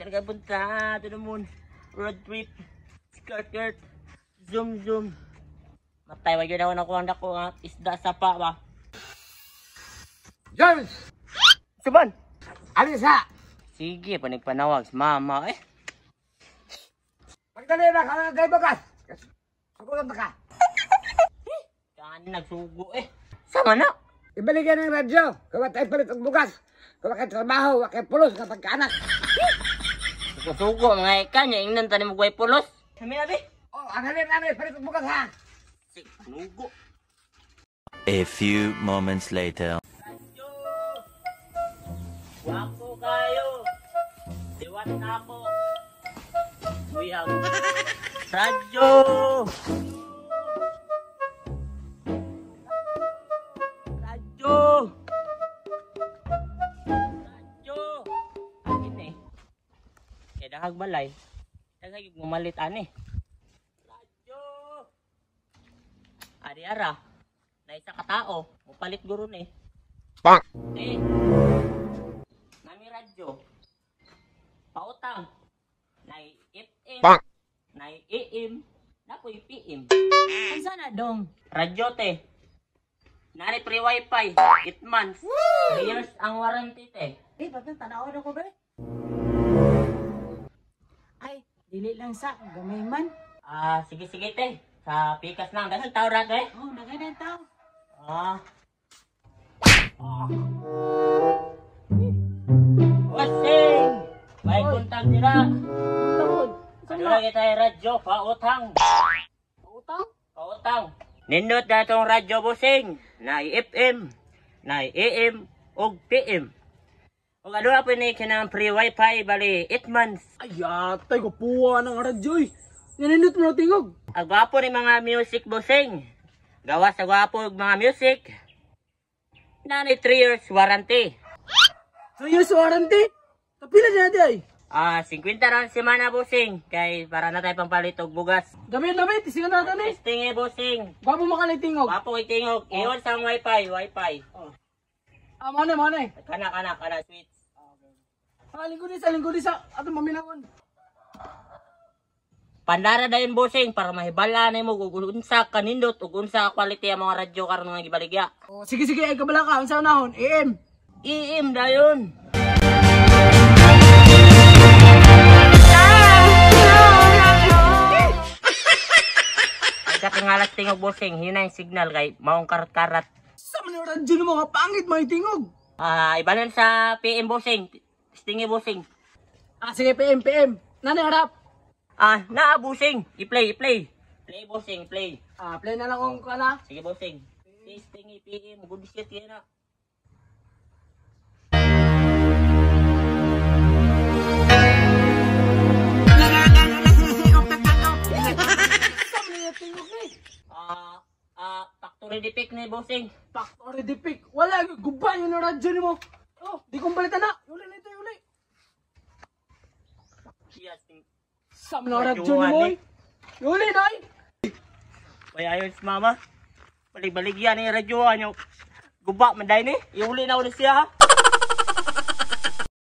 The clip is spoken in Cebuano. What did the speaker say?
Saan ka punta? To the moon. Road trip. Skirt, skirt. Zoom, zoom. Matay, wag yun ako nakuha na ko nga. Isda sa pa ba? James! Suban! Alisa! Sige, panigpanawag si mama eh. Pagdali na ka ng kay bugas! Sugulan na ka! Kaan nagsugo eh. Sama na! Ibalikan ang radyo! Kawa tayo palit ang bugas! Kawa kay trabaho, wa kay pulos nga pagkaanak! Sugo-sugo mga ikan, yung ingnan tanim mo guay pulos. Kami na be. Oh, ang halin na palit ang bugas ha! Sige, panugo. A few moments later. Radyo! Wapo kayo! Diwat na ako! Buyag! Radyo! Radyo! Radyo! Akin eh. Kaya dahag balay. Dahag yung gumalit ani. Radyo! Ari ara. Na isa ka tao. Mupalit guro ni. Bonk. Eh, nami radyo. Pautang. Nay FM. Bonk. Nay AM. Nakoy PM. Unsa na dong? Radyo te. Nani free wifi. 8 months. 3 years ang warranty te. Eh, bakit tanaw na ko ba? Ay, dili lang sa gamay man. Ah, sige sige te. Sa pikas lang. Daghang tao ra te. Oh, naganan tao. Ah. Wasing! May kontang nila. Tungod. Ano lang kita radyo, pautang. Utang? Pautang. Nindot na itong radyo busing. Na FM, na AM, ug PM. Ug ano na po ni kinang free wifi, bali 8 months. Ay, atay ko puwa ng radyo eh. Naninot mo na tingog. Ang gwapo ni mga music busing. Gawa sa gwapo og mga music. Nani 3 years warranty. 3 years warranty? Kapila na natin ay. Ah, 50 ra ang semana busing kay para na tayo pampalit og bugas. Dami, dami, tisingan natin eh. Testing eh busing. Gwapo makalay tingog. Gwapo kay tingog. Iyon sa wifi, wifi. Ah, mane, mane. Kana kana kana switch. Ah, linggo di sa atong maminawon. Pandara dayon busing para mahibala nimo ug unsa kanindot ug unsa ka quality ang mga radyo karon nga gibaligya. Oh, sige, sige, ay kabala ka. Unsa unahon? AM. EM dayon. Ay katingalas tingog busing, hina yung signal kay maong karat-karat. Sa man yung radyo ng mga pangit may tingog. Ah, ibalan sa PM busing. Stingy busing. Ah, sige, PM, PM. Nani harap? Ah, naa busing. I-play, i-play. Play busing, play. Ah, play na lang kung kana. Sige busing. Stingy PM, good shit yan na. Sa man yung tingog ni. Ah, factory defect ni busing. Factory defect. Wala, guba yun ang radyo nimo. Oh, di kong balitan na. Uli na ito, uli. Yes. Sa man ang radyo nimo eh. Uli na eh. May ayon si mama. Balik-balik yan yung radyo nyo. Guba man dahil ni. Iuli na ulit siya ha.